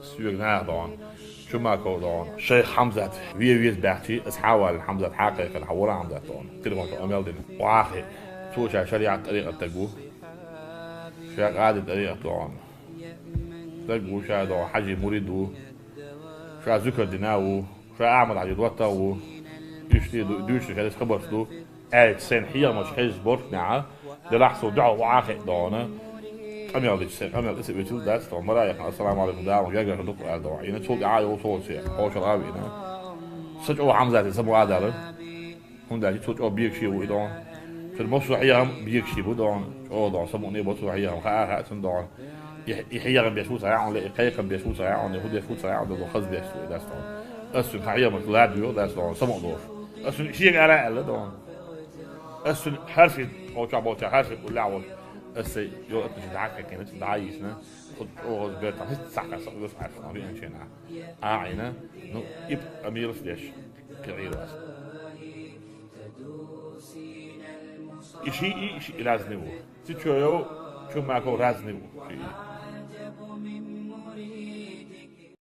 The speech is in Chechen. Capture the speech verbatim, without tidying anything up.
Соьга наха догӀун, Чумаков догӀун, шайх Хьамзат ве веза баьхчи, ас хьавалина Хьамзат хьакхайкхина, хьавора Хьамзат догӀун. Телефон тӀа къамел дина. Вахе, цо ша шариӀат тӀарикъат таг ву. Ша къади тӀарикъат догӀун. Таг ву ша догӀун, хьажи мурид ву. Ша зуькар дина ву. Ша Ахьмад хьажи доттагӀа ву. Иштта ду-, дуьйцуш хилар хабарш ду. Аьлча, сайна хьехамаш хеза боркнехьа, делахь со дуьхьал вахе догӀун. Къамел дича, сайн къамел иса вецил дац догӀун. Мара яхна, ассаламу алейкум, дагӀун, гергара дукха аьлла догӀун. Ина цул тӀаьхьа йолу со ше, хьошалгӀа а вина. Са чӀогӀа Хьамзате са бу а далар. ХӀунда аьлча цо чӀогӀа бегаш ву и догӀун. Цуьнан массо а хьехам бегаш бу догӀун. ЧӀогӀа догӀун, са мукъане бо цо хьехам, хаа а хаьа цунна догӀун. И, и хьехам беш ву ца яьхьун, и кхайкхам беш ву ца яьхьун, и хӀу деш ву ца яьхьун, хаза беш ву и дац догӀун. Ас цуьнан хьехамаш ладуьйгӀу дац догӀун, самукъа долуш. Ас цуьнан шега ара а аьлла догӀун. Ас цуьнан хьарфи, кхочахь болча хьарфи уллехь волуш. Ас сайн йолу атмаши дӀа а кхайкхина, дӀа а йийшина. Кху чӀогӀа бертахь хӀист сахьта со вес Ӏаш, виъначу хенахь. А Ӏийна, ну, иб амирас деш, кхин Ӏийра ас. И шиъ, и шиъ разный ву. Цичоев, Чумаков разный ву. Шиъ.